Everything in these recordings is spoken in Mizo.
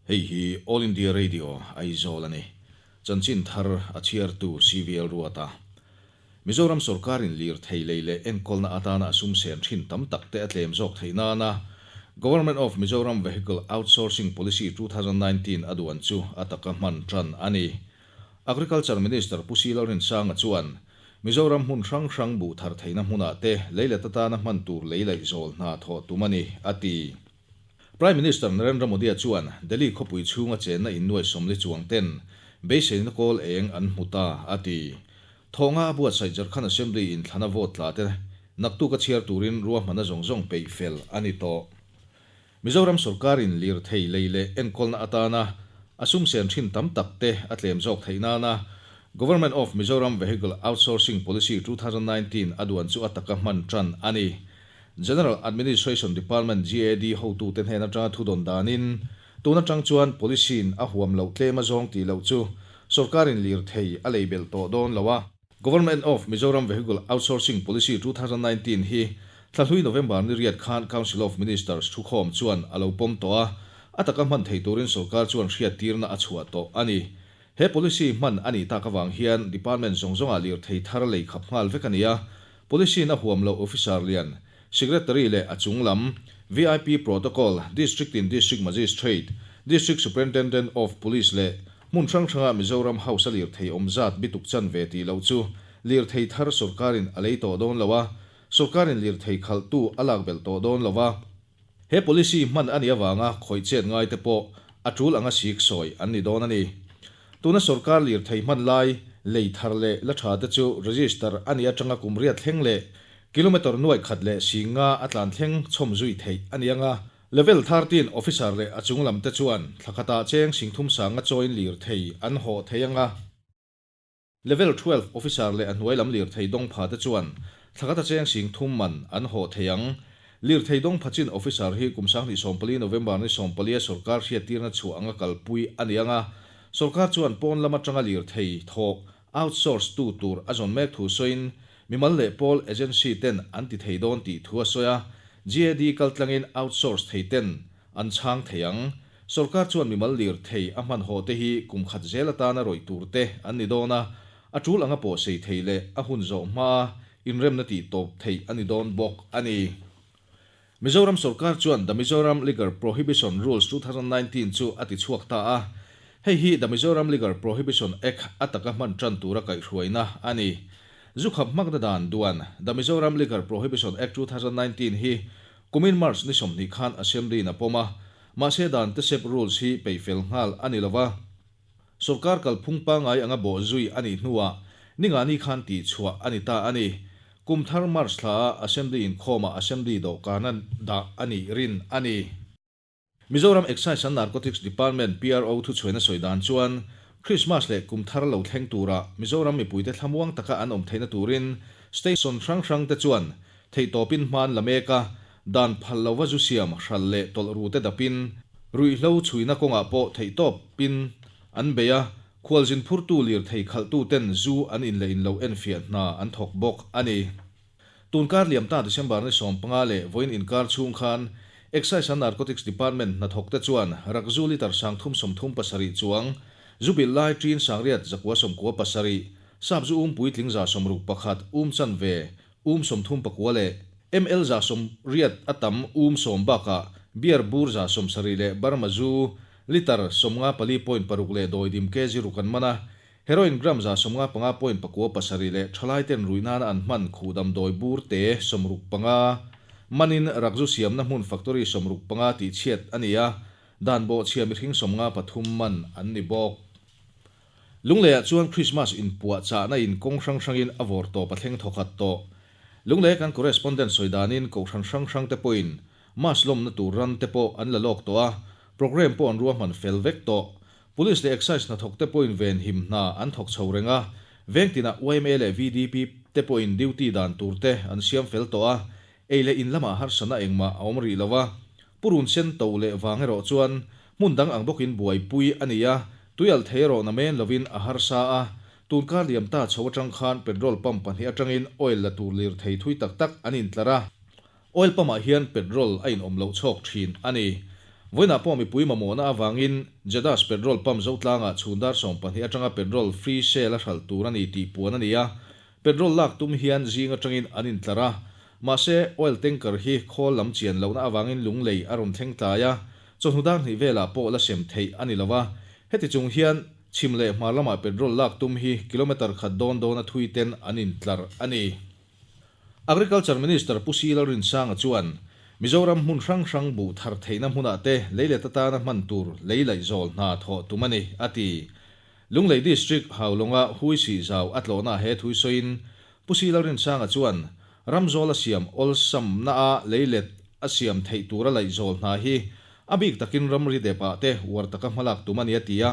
Hei hi All India Radio, Aizawl a ni. Chanchin thar a chhiartu CVL Ruata. Mizoram sorkarin lirthei lei leh enkawlna atana a sum sen thin tam tak te a tlem zawk theih nana Government of Mizoram Vehicle Outsourcing Policy 2019 a duan chu a taka hman tan a ni. Agriculture Minister Pu Si Lalrinsanga chuan Mizoram hmun hrang hrang buh thar theihna hmunah te leilet atana hman tur lei laih zawl hna thawh tum a ni, a ti. Prime Minister Narendra Modi-a chuan Delhi khawpui chhunga chenna innuai 40 chuang ten beiseina kawl eng an hmu ta, a ti. Thawnga a buatsaih Jharkhand Assembly in thlana vote tla te naktuk a chhiar turin ruahmanna zawng zawng peih fel a ni tawh. Mizoram sorkarin lirthei lei leh enkawlna atana a sum sen thin tam tak te a tlem zawk theih nana Government of Mizoram Vehicle Outsourcing Policy 2019 a duan chu a taka hman tan a ni. General Administration Department, GAD, hotute hnen atanga thudawn danin tun atang chuan policy-in a huam loh tlem a zawng tih loh chu sorkarin lirthei a lei belh tawh dawn lo a. Government of Mizoram Vehicle Outsourcing Policy 2019 hi thlahlui November ni riat khan Council of Ministers thukhawm chuan a lo pawm tawh a, a taka hman thei turin sorkar chuan hriattirna a chhuah tawh a ni. He policy hman a nih tak avang hian department zawng zawngah lirthei thar lei khap nghal vek a ni a, policy-in a huam loh officer lian, secretary leh a chung lam, VIP protocol, district in district magistrate, district superintendent of police leh hmun hrang hranga Mizoram House a lirthei awm zat bituk chan ve tih loh chu lirthei thar sorkarin a lei tawh dawn lo a, sorkarin lirthei khalhtu a lak belh tawh dawn lo a. He policy hman a nih avanga khawih chet ngai te pawh a tul anga sik sawi an ni dawn a ni. Tuna sorkar lirthei hman lai lei thar leh la tha te chu register a nih atanga kum riat thleng leh kilometre nuaih khat leh singa a tlan thleng chhawm zui theih a ni anga Level 13 officer leh a chung lam te chuan thla khatah cheng singthum sanga chawiin lirthei an hawh thei anga. Level 12 officer leh a hnuai lam lirthei dawng pha te chuan thla khat a cheng sing thum man an hawh thei ang. Lirthei dawng pha chin officer hi kum 2014 November ni 14 a sorkar hriattirna chhuah anga kalpui a ni anga, sorkar chuan pawn lam atanga lirthei thawk outsource tu tur a zawn mek thu sawiin mimal leh pawl agency ten an ti thei dawn tih thu a sawi a, GAD kaltlangin outsource thei ten an chhang thei ang. Sorkar chuan mimal lirthei a hmanhawh te hi kum khat zel atana rawih tur te an ni dawn a, a tul anga pawh sei thei leh a hun zawh hmaa inremna tih tawp theih a ni dawn bawk a ni. Mizoram sorkar chuan The Mizoram Liquor Prohibition Rules 2019 chu a ti chhuak ta a, hei hi The Mizoram Liquor Prohibition Act a taka hman tan tura kaihhruaina a ni. Zu khap hmakna dan duan The Mizoram Liquor Prohibition Act 2019 hi Kumin March ni 20 khan Assembly-in a pawm a, mahse dan tesep rules hi peih fel nghal a ni lova. Sorkar kalphung pangngai anga bawh zui a nih hnuah ningani khan tihchhuah a ni ta a ni. Kum thar March thla a Assembly inkhawmah Assembly dawhkana dah a nih rin a ni. Mizoram Excise and Narcotics Department PRO thuchhuaina sawi dan chuan Christmas leh kum thar lo thleng tura Mizoram mipuite thlamuang taka an awm theihna turin station hrang hrang te chuan theihtawpin hman la mek a, dan phal lova zu siam hral leh tawlh ru te dapin ruihhlo chhuina kawngah pawh theihtawpin an bei a, khualzin phurtu lirthei khalhtu ten zu an in leh in lo enfiah hna an thawk bawk a ni. Tunkar liam ta December ni 15 leh vawiin inkar chhung khan Excise and Narcotics Department hnathawk te chuan rakzu litre 337 chuang, zu bilh lai ṭin 897, sap zu um puitling 161 um chanve 39 leh ml 80 a tam 10 bakah beer bur 70 leh Burma zu litre 54.6 leh dawidim kg ruk an man a, heroin gram 95.97 leh thalai ten ruih nana an hman khuh damdawi bur te 65 manin rakzu siamna hmun factory 65 tih chhiat a ni a, dan bawh chhia mihring 53 man an ni bawk. Lungleiah chuan Christmas inpuah chahna in kawng hrang hrangin a vawr tawp a thleng thawkhat tawh. Lunglei kan correspondent sawi danin kohhran hrang hrang te pawhin Mass lawmna tur ran te pawh an la lawk tawh a, programme pawh an ruahman fel vek tawh. Police leh Excise hnathawk te pawhin venhim hna an thawk chho reng a, veng tinah yma leh VDP te pawhin duty dan tur te an siam fel tawh a, ei leh in lamah harsatna engmah a awm rih lo a. Purun sen to leh vang erawh chuan hmun dang ang bawkin buaipui a ni a, tui alh thei erawh na men lovin a harsa a, tunkar liam ta chho atang khan petrol pump pahnih atangin oil la tur lirthei thui tak tak an intlar a. Oil pump ah hian petrol a inawm loh chhawk thin a ni. Vawiinah pawh mipui mamawhna avangin Jedas petrol pump Zotlangah chhun dar 12 atanga petrol free sale a hralh tur a ni tih puan a ni a. Petrol lak tum hian zing atangin an intlar a. Mahse, oil tanker hi khawl lam chian lohna avangin Lunglei a rawn thleng tlai a, chawhnu dar hnih velah pawh la sem theih a ni lo a. Heti chung hian chhim leh hmar lamah petrol lak tum hi kilometre khat dawn dawna thui ten an intlar a ni. Agriculture Minister Pu Si Lalrinsanga chuan Mizoram hmun hrang hrang buh thar theihna hmunah te leilet atana hman tur lei laih zawl hna thawh tum a ni, a ti. Lunglei District Haulonga hui sih zau a tlawhna he thui sawiin Pu Si Lalrinsanga chuan ram zawl a siam awlsamna a leilet a siam theih tura laih zawl hna hi a bik takin ramri depah te uar taka hmalak tum a ni a ti a.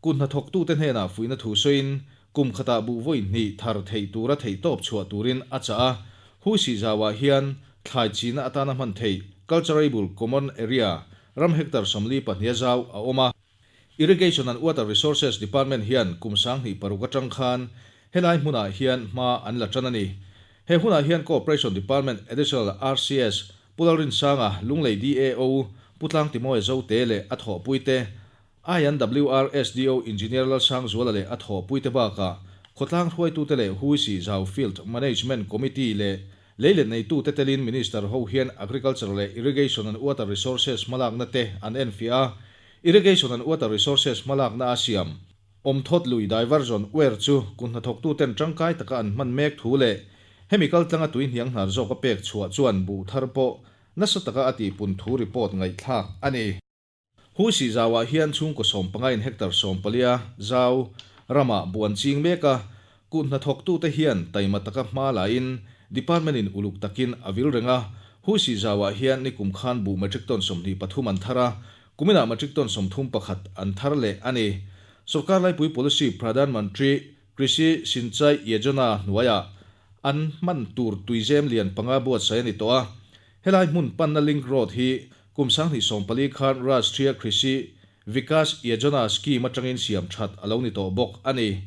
Kut hnathawktute hnenah fuihna thu sawiin Kum khatah buh vawi hnih thar theih tura theihtawp chhuah turin a chah a, Hui Sihzauah hian thlai china atana hman theih Culturable Common Area ram hectare 42 a zau a awm a. Irrigation and Water Resources Department hian kum 2006 atang khan helai hmunah hian hma an la tan a ni. He hunah hian Cooperation Department Additional RCS Pu Lalrinsanga, Lunglei DAO Pu Tlangtimoe Zote leh a thawhpuite, INWRSDO Engineer Lalsangzuala leh a thawhpuite bakah khawtlang hruaitute leh Huisi Zau Field Management Committee leh leilet neitute telin Minister ho hian Agriculture leh Irrigation and Water Resources hmalakna te an enfiah a, Irrigation and Water Resources hmalakna a siam awmthawt lui diversion weir chu kut hnathawktuten tangkai taka an hman mek thu leh hemi kaltlanga tui hniang hnar zawka pek chhuah chuan buh thar pawh nasa taka a tihpun thu report ngaihthlak a ni. Hui Sihzauah hian chhungkaw 15 in hectare 14 zau ramah buh an ching mek a, kut hnathawktute hian taima taka hma lain department in uluk takin a vil reng a. Hui Sihzauah hian nikum khan buh metric ton 23 an thar a, kuminah metric ton 31 an thar leh a ni. Sorkar laipui policy Pradhan Mantri Krishi Sinchai Yojana hnuaiah an hman tur tuizem lian panga buatsaih a ni tawh a. Helai hmun panna link road hi Kum 2014 khan Rashtriya Krishi Vikas Yojana scheme atangin siam that a lo ni tawh bawk a ni.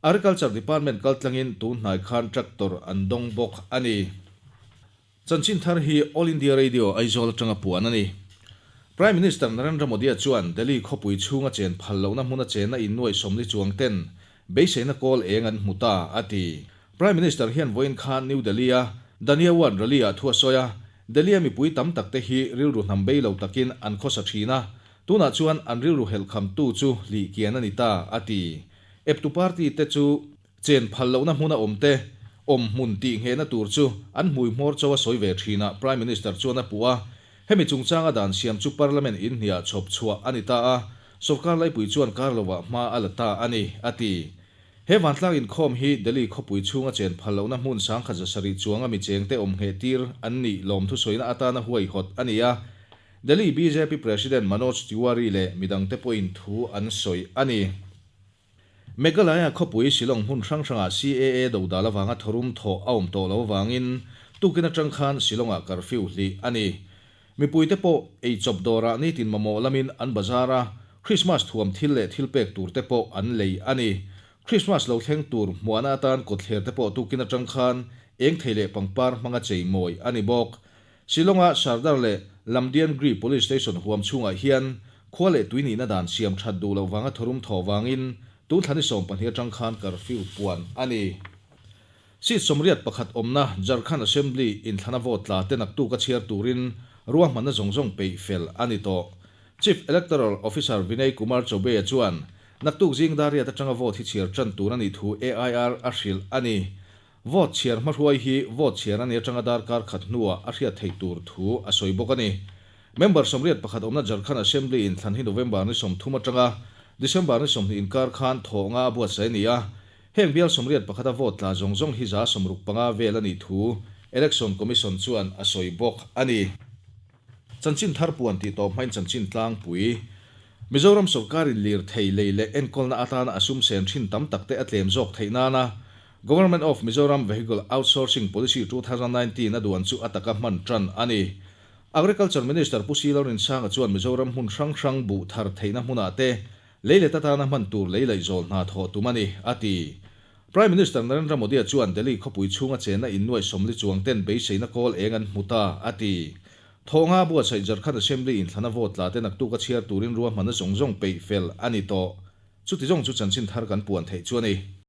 Agriculture Department kaltlangin tun hnai khan tractor an dawng bawk a ni. Chanchin thar hi All India Radio Aizawl atanga puan a ni. Prime Minister Narendra Modi-a chuan Delhi khawpui chhunga chen phal lohna hmuna chenna in nuai 40 chuang ten beiseina kawl eng an hmu ta, a ti. Prime Minister hian vawiin khan New Delhi-a Dhanyawad rally-ah thu a sawi a, Delhi-a mipui tam tak te hi rilru hnam bei lo takin an khawsa thin a, tunah chuan an rilru helhkhamtu chu hlih kian a ni ta, a ti. Eptu party te chu chen phal lohna hmuna awm te, awm hmun tih nghehna tur chu an hmui hmawr cho a sawi ve thin a, Prime Minister chuan a puh a. Hemi chungchanga dan siam chu Parliament inhniah chhawp chhuah a ni ta a, sorkar laipui chuan kar lovah hma a la ta a ni, a ti. He vantlang inkhawm hi Delhi khawpui chhunga chen phal lohna hmun 1700 chuanga mi chengte awm ngheh tir an nih lawmthu sawina atana huaihawt a ni a. Delhi bjp President Manoj Tiwari leh midangte pawhin thu an sawi a ni. Meghalaya khawpui Shillong hmun hrang hrangah CAA dodal avanga thawrum thawh a awm tawh lo avangin tukin atang khan Shillongah curfew hlih a ni. Mipuite pawh eichawp dawrah nitin mamawh lamin an bazar a, Krismas thuam thil leh thil pek tur te pawh an lei a ni. Krismas lo thleng tur hmuahna atan kawtthler te pawh tukin atang khan eng thei leh pangpar hmanga chei mawi a ni bawk. Shillong-a Sardar leh Lamdiangri Police Station huam chhungah hian khua leh tui nihna dan siam that duh loh vanga thawrum thawh vangin tun thla ni 20 atang khan curfew puan a ni. Seat 81 awmna Jharkhand Assembly inthlana vote tla te naktuk a chhiar turin ruahmanna zawng zawng peih fel a ni tawh. Chief Electoral Officer Vinay Kumar Chaubey-a chuan naktuk zing dar riat atanga vote hi chhiar tan tur a nih thu AIR a hrilh a ni. Vote chhiar hmahruai hi vote chhiar a ni atanga darkar khat hnuah a hriat theih tur thu a sawi bawk a ni. Member 81 awmna Jharkhand Assembly inthlan hi November ni 30 atanga December ni 20 inkar khan thawh nga a buatsaih a ni a. Heng bial 81 a vote tla zawng zawng hi 65 vel a nih thu Election Commission chuan a sawi bawk a ni. Chanchin thar puan tih tawp hmain chanchin tlangpui. Mizoram sorkarin lirthei lei leh enkawlna atana a sum sen thin tam tak te a tlem zawk theih nana Government of Mizoram Vehicle Outsourcing Policy 2019 a duan chu a taka hman tan a ni. Agriculture Minister Pu Si Lalrinsanga chuan Mizoram hmun hrang hrang buh thar theihna hmunah te Leilet atana hman tur lei laih zawl hna thawh tum a ni, a ti. Prime Minister Narendra Modi-a chuan Delhi khawpui chhunga chenna in nuai 40 chuang ten beiseina kawl eng an hmu ta, a ti. Thawnga buatsaih Jharkhand Assembly inthlana vote tla te naktuk a chhiar turin ruahmanna zawng zawng peih fel a ni tawh. Chuti zawng chu chanchin thar kan puan theih chu a ni.